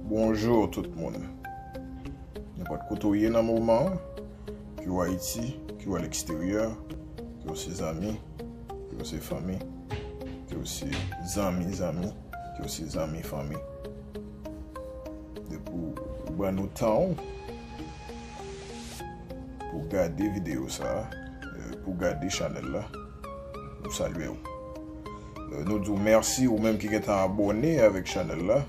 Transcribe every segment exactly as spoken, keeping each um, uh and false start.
Bonjou tout moun. Nenpòt kote w ye nan moman an, ke w Ayiti, ke w aleksteryè, ke w se zanmi, ke w se fanmi, ke w se zanmi zanmi, ke w se zanmi fanmi. Depi w ban nou tan w pou gade videyo sa a, eh, pou gade chanèl la, nou salye w. Eh, nou di w mèsi ou menm ki gentan abòne avèk chanèl la.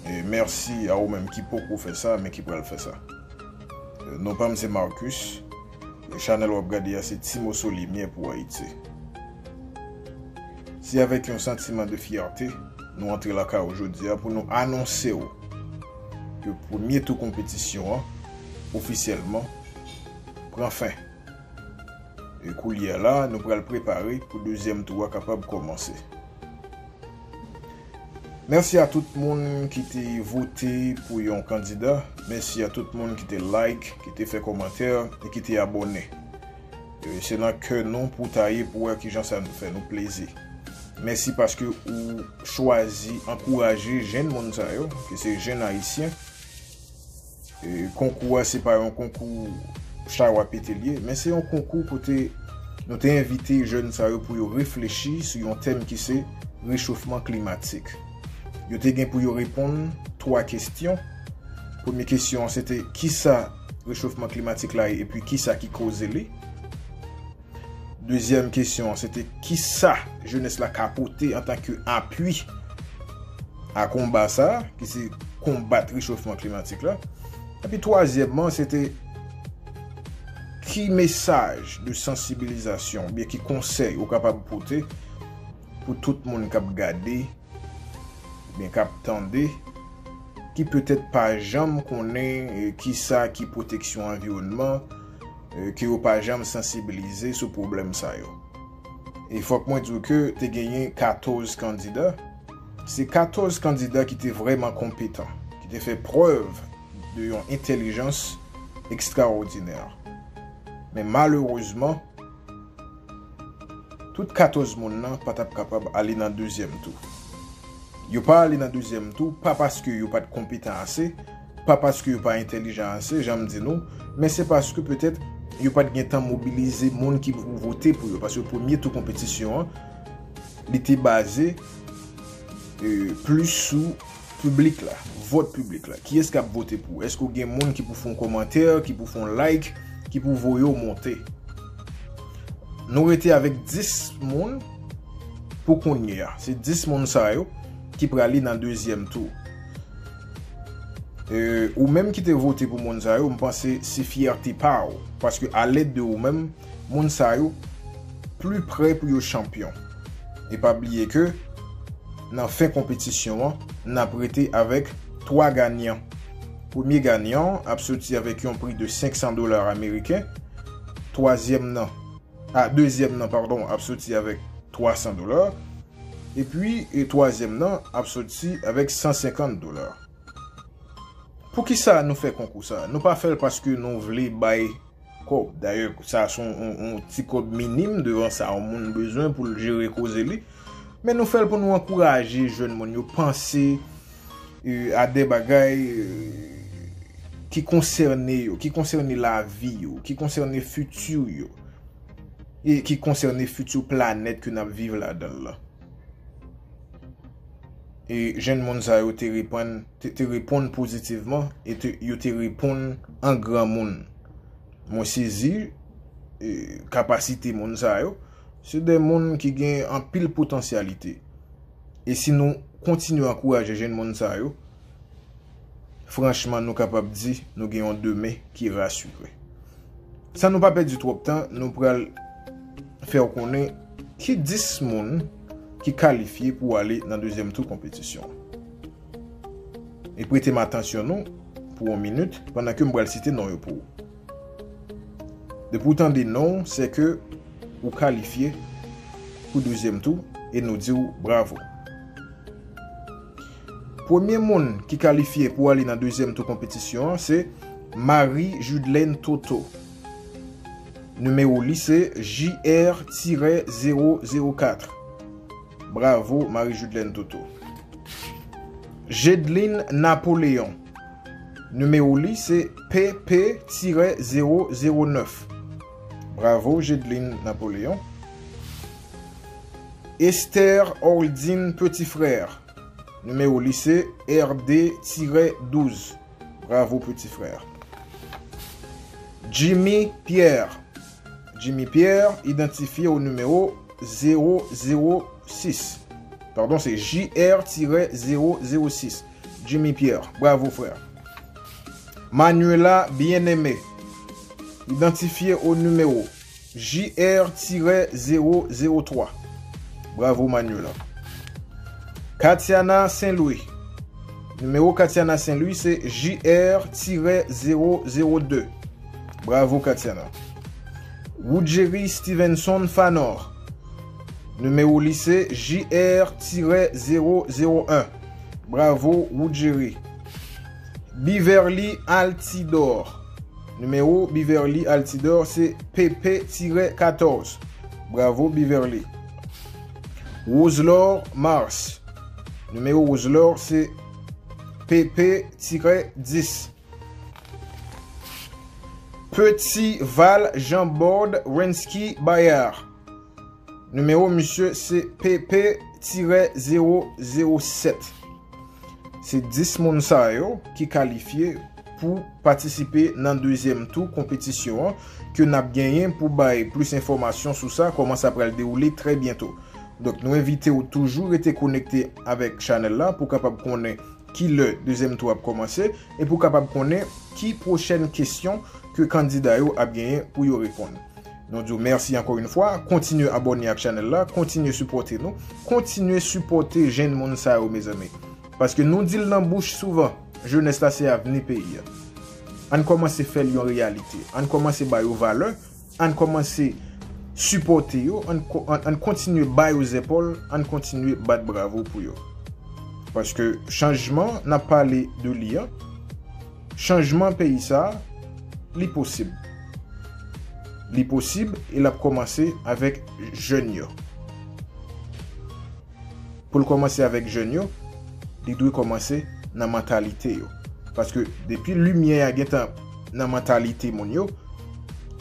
E mèsi a ou menm ki poko fè sa, men ki pral fè sa. Eh, non pa m se Marcus. E chanèl w ap gade a se Ti Moso Limyè pou Ayiti. Se avèk yon santiman de fyète nou antre lakay ou jodi a pou nou anonse w ke premye tou konpetisyon an ofisyèlman pran fen. E koulye a la, nou pral prepare pou dezyèm tou a kapab kòmanse. Mèsi a tout moun ki te vote pou yon kandida. Mèsi a tout moun ki te like, ki te fè kòmantè e ki te abòne. E se nan kè nou pou ta ye pou wè kijan sa nou fè nou plezi. Mèsi paske ou chwazi ankouraje jenn moun sa yo, ke se jenn ayisyen. E, konkou a se pa yon konkou chay w ap pete l ye, men se yon konkou kote nou te envite jèn sa yo pou yo reflechi sou yon tèm ki se rechofman klimatik. Yo te gen pou yo reponn twa kesyon. Premye kesyon an se te kisa rechofman klimatik la ye epi kisa ki koze li. Dezyèm kesyon an se te kisa jenès la ka pote antanke apui a konba sa a, ki se konbat rechofman klimatik la. Epi twazyèmman, se te ki mesaj de sansibilizasyon oubyen ki konsèy ou kapab pote pou tout moun k ap gade oubyen k ap tande, ki petèt pa janm konnen, eh, kisa ki pwoteksyon anviwònman, eh, ke yo pa janm sansibilize sou pwoblèm sa yo. E fòk mwen di w ke te genyen katòz kandida. Se katòz kandida ki te vrèman konpetan, ki te fè prèv de yon entèlijans ekstraòdinè. Men malerezman, tout katòz moun nan pa t ap kapab ale nan dezyèm tou. Yo pa ale nan dezyèm tou, pa paske yo pa t konpetan ase, pa paske yo pa entèlijan ase, jan m di nou, men se paske petèt yo pa t gen tan mobilize moun ki pou vote pou yo, paske premye tou konpetisyon an, li te baze, e, plis sou piblik la, vòt piblik la. Kiyès k ap vote pou ou? Èske w gen moun ki pou fè yon kòmantè, ki pou fè yon like, ki pou voye w monte? Nou rete avèk dis moun pou kounye a. Se dis moun sa yo ki prale nan dezyèm tou. E, ou menm ki te vote pou moun sa yo, m panse se fyète pa w. Paske alèd de ou menm, moun sa yo pli prè pou yo chanpyon. E pa bliye ke nan fen konpetisyon an, n ap rete avèk twa ganyan. Premye ganyan ap soti avèk yon pri de senk san dola ameriken. Twazyèm nan, a, dezyèm nan, padon, ap soti avèk twa san dola. Epi, e twazyèm nan ap soti avèk san senkant dola. Poukisa nou fè konkou sa? Nou pa fè l paske nou vle bay kòb. Dayè, sa se yon, yon, yon ti kòb minim devan sa yon moun bezwen pou l jere koze li. Men nou fè l pou nou ankouraje jèn moun yo panse, e, a de bagay, e, ki konsène yo, ki konsène lavi yo, ki konsène fiti yo, e ki konsène fiti planèt ke n ap viv ladan l lan. E jèn moun sa yo te reponn, te, te reponn pozitivman e te, yo te reponn an granmoun. Mwen sezi, e, kapasite moun sa yo. Se de moun ki gen anpil potansyalite. E si nou kontinye ankouraje jèn moun sa yo, franchman, nou kapab di nou gen yon demen ki rasire. San nou pa pèdi twòp tan, nou pral fè w konnen ki dis moun ki kalifye pou ale nan dezyèm tou konpetisyon an. E prete m atansyon nou pou yon minit pandan ke m pral site non yo pou ou. Depi w tande non w, se ke ou kalifye pou dezyèm tou e nou di w bravo. Premye moun ki kalifye pou ale nan dezyèm tou konpetisyon an se Marie Judlaine Toto. Nimewo li se J R tirè zewo zewo kat. Bravo, Marie Judlaine Toto. Jedline Napoléon. Nimewo li se P P tirè zewo zewo nèf. Bravo, Jedline Napoléon. Esther Ordine Petit Frère. Nimewo li se R D tirè douz. Bravo, Petit Frère. Jimmy Pierre. Jimmy Pierre, idantifye o nimewo zewo zewo sis. Padon, se J R tirè zewo zewo sis. Jimmy Pierre, bravo, frè. Manuela Bien-Aimé, idantifye o nimewo J R tirè zewo zewo twa. Bravo, Manuela. Katiana Saint-Louis. Nimewo Katiana Saint-Louis se J R tirè zewo zewo de. Bravo, Katiana. Woodjery Stevenson Fanor. Nimewo li se J R tirè zewo zewo en. Bravo, Woodjery. Biverly Altidor. Nimewo Biverly Altidor se P P tirè katòz. Bravo, Biverly. Roselor Mars. Nimewo Roselor se P P tirè dis. Petit Val Jean Bord Rensky Bayard. Nimewo misye se P P tirè zewo zewo sèt. Se dis moun sa yo ki kalifye pou patisipe nan dezyèm tou konpetisyon an ke n ap genyen pou bay plis enfòmasyon sou sa, kòman sa pral dewoule trè byento. Donk, nou envite w toujou rete konekte avèk chanèl la pou kapab konnen ki lè dezyèm tou ap kòmanse e pou kapab konnen ki pwochèn kesyon ke kandida yo ap genyen pou yo reponn. Nou di w mèsi ankò yon fwa, kontinye abòne ak chanèl la, kontinye sipòte nou, kontinye sipòte jenn moun sa yo, mezanmi. Paske nou di l nan bouch souvan, jenès la se avni peyi a. Ann kòmanse fè l yon reyalite, ann kòmanse ba yo valè, ann kòmanse sipòte yo, ann, ko- ann, ann kontinye ba yo zèpòl, ann kontinye bat bravo pou yo. Paske chanjman n ap pale de li an, chanjman peyi sa a, li posib. Li posib e l ap kòmanse avèk jèn yo. Pou l kòmanse avèk jèn yo, li dwe kòmanse nan mantalite yo. Paske depi limyè a gentan nan mantalite moun yo,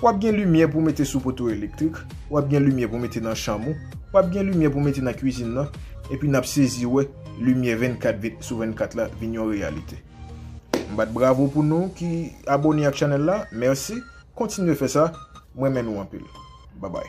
w ap gen limyè pou mete sou poto elektrik, w ap gen limyè pou mete nan chanm ou, w ap gen limyè pou mete nan kwizin nan, epi n ap sezi wè limyè vennkat vit sou vennkat la vin yon reyalite. M bat bravo pou nou ki abòne ak chanèl la. Mèsi. Kontinye fè sa. Mwen renmen nou anpil. Babay.